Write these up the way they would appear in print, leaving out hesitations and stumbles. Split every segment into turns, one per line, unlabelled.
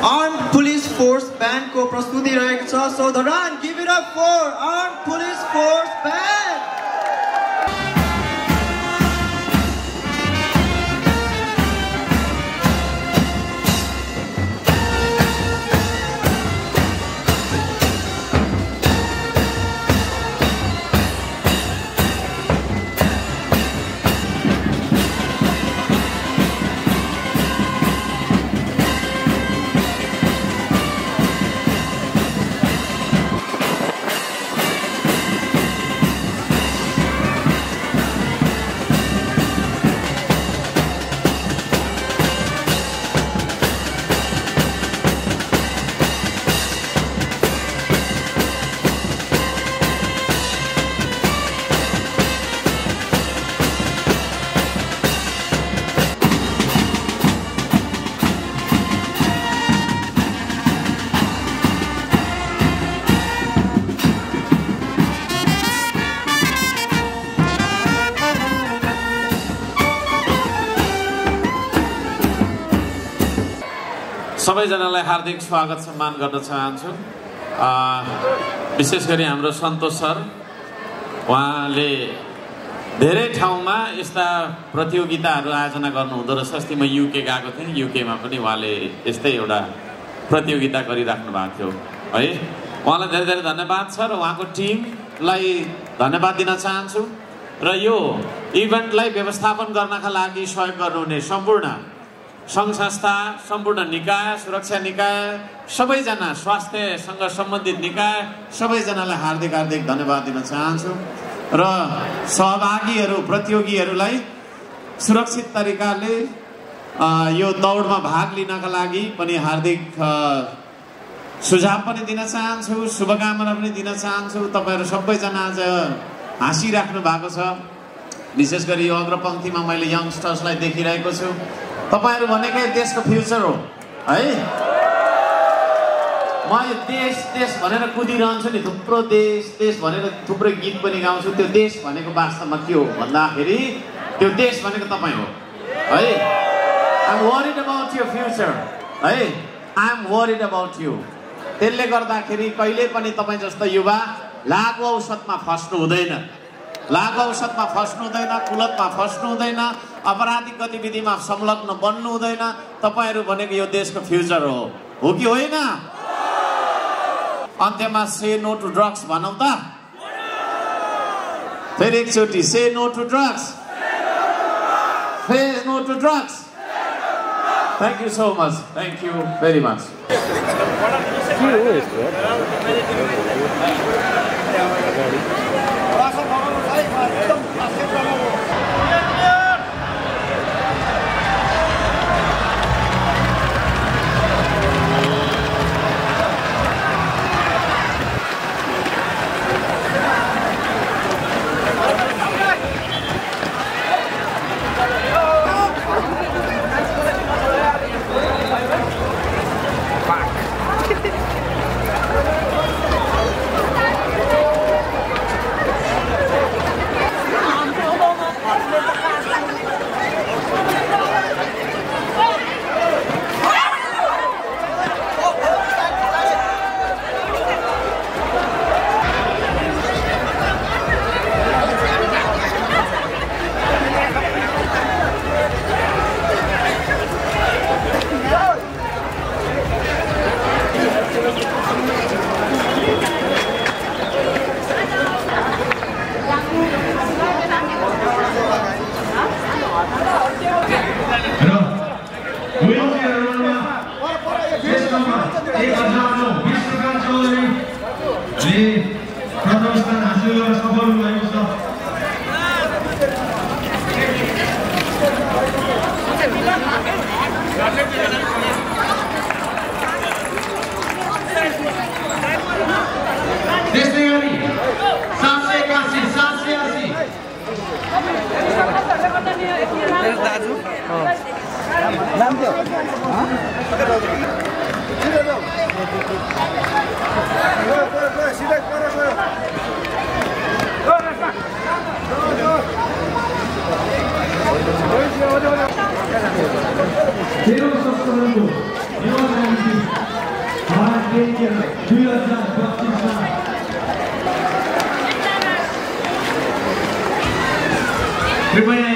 Armed Police Force Band को प्रस्तुति रहेको छ. So Dharan, give it up for Armed Police Force Band.
सबैजनालाई हार्दिक स्वागत सम्मान गर्न चाहन्छु. विशेष गरी हाम्रो सन्तोष सर, उहाँले धेरै ठाउँमा यस्ता प्रतियोगिताहरू आयोजना गर्नुहुँदो रहेछ. अस्ति म युके गएको थिएँ. युकेमा पनि उहाँले यस्तै एउटा प्रतियोगिता गरिराख्नु भएको थियो है. उहाँलाई धेरै धेरै धन्यवाद छ र उहाँको टिमलाई धन्यवाद दिन चाहन्छु. र यो इभेन्टलाई व्यवस्थापन गर्नका लागि सहयोग गर्नुहुने सम्पूर्ण सङ्घ संस्था, सम्पूर्ण निकाय, सुरक्षा निकाय, सबैजना स्वास्थ्यसँग सम्बन्धित निकाय, सबैजनालाई हार्दिक हार्दिक धन्यवाद दिन चाहन्छु. र सहभागीहरू, प्रतियोगीहरूलाई सुरक्षित तरिकाले यो दौडमा भाग लिनका लागि पनि हार्दिक सुझाव पनि दिन चाहन्छु, शुभकामना पनि दिन चाहन्छु. तपाईँहरू सबैजना आज हाँसिराख्नु भएको छ. विशेष गरी यो अग्रपङ्क्तिमा मैले यङ्स्टर्सलाई देखिरहेको छु. तपाईहरु भनेकै देशको फ्युचर हो है. म यो देश देश भनेर कुदिरहन्छु नि, थुप्रो देश देश भनेर थुप्रै गीत पनि गाउँछु. त्यो देश भनेको वास्तवमा के हो भन्दाखेरि त्यो देश भनेको तपाईँ हो है. I am worried about your future है. I am worried about you. त्यसले गर्दाखेरि कहिले पनि तपाईँ जस्तो युवा लागु औषधमा फस्नु हुँदैन. लागु औषधमा फस्नु हुँदैन, कुलतमा फस्नु हुँदैन, अपराधिक गतिविधिमा संलग्न बन्नु हुँदैन. तपाईहरु भनेको यो देशको फ्युचर हो कि होइन? अन्त्यमा से नो टु ड्रग्स भनौँ त. फेरि एकचोटि say no to drugs. Say no to drugs. Thank you so much. Thank you very much.
Quiero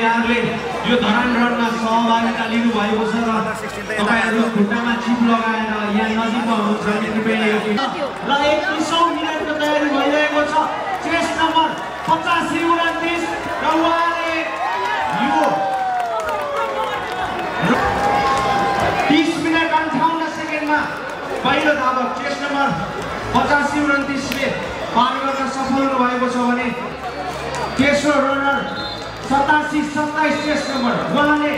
यहाँहरूले यो धरान रनमा सहभागिता लिनुभएको छ र तपाईहरु खुट्टामा चिप लगाएर यहाँ नजिकमा हुनुहुन्छ भने कृपया यो र 21औं मिनेटको तयारी भइरहेको छ चेस नम्बर 85-29 र उहाँले यो 30 मिनेट 58 सेकेन्डमा पहिलो धावक चेस नम्बर 85-29 ले पार गर्न सफल हुनुभएको छ भने तेस्रो रनर 87-27 चेस नम्बर उहाँले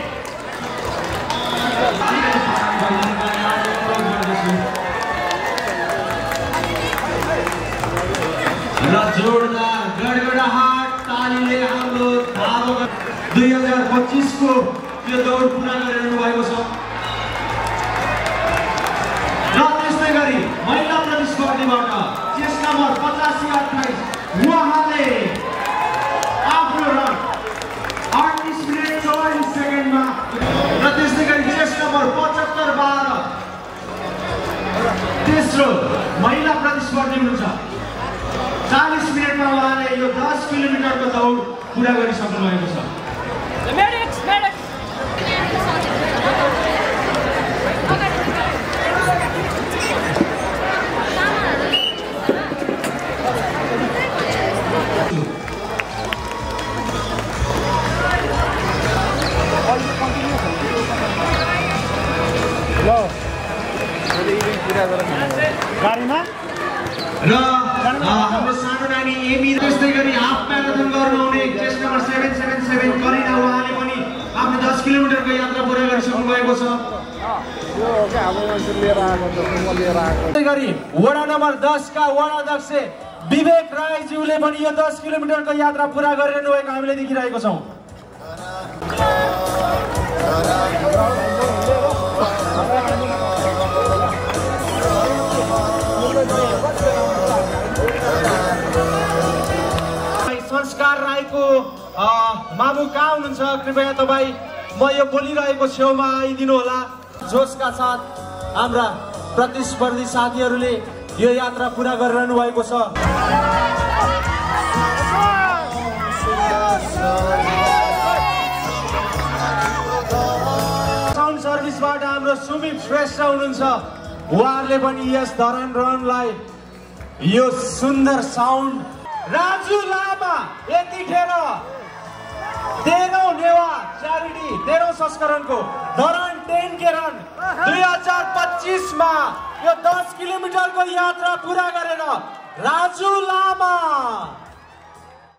र जोरदार गडगडाहाट तालीले हाम्रो धावक 2025 को यो दौड पुरा गरिरहनु भएको छ र त्यस्तै गरी महिला प्रतिस्पर्धीबाट चेस नम्बर 85-28 उहाँले आफ्नो रन 38 मिनेट 44 सेकेन्डमा र त्यस्तै गरी चेस नम्बर 75-12 तेस्रो महिला प्रतिस्पर्धी हुनुहुन्छ 40 मिनेटमा उहाँले यो 10 किलोमिटरको दौड पुरा गरिसक्नु भएको छ
गाडीमा
र हाम्रो सानो नानी एमी त्यस्तै गरी हाफ म्याराथन गर्नुहुने चेस नम्बर 777 करिना उहाँले पनि आफ्नो 10 किलोमिटरको यात्रा पुरा गरिसक्नु भएको छ त्यस्तै गरी वडा नम्बर 10 का वडा अध्यक्ष विवेक रायज्यूले पनि यो 10 किलोमिटरको यात्रा पुरा गरिरहनु भएको हामीले देखिरहेको छौं संस्कार राईको मामु कहाँ हुनुहुन्छ कृपया तपाईं म यो बोलिरहेको छेउमा आइदिनु होला जोशका साथ हाम्रा प्रतिस्पर्धी साथीहरूले यो यात्रा पुरा गरिरहनु भएको छ साउन्ड सर्भिसबाट हाम्रो सुमित श्रेष्ठ हुनुहुन्छ उहाँहरूले पनि यस धरान रनलाई यो सुन्दर साउन्ड राजु लामा यतिखेर 13औं नेवा च्यारिटी 13औं संस्करणको धरान 10 के रन 2025 मा यो 10 किलोमिटरको यात्रा पुरा गरेर राजु लामा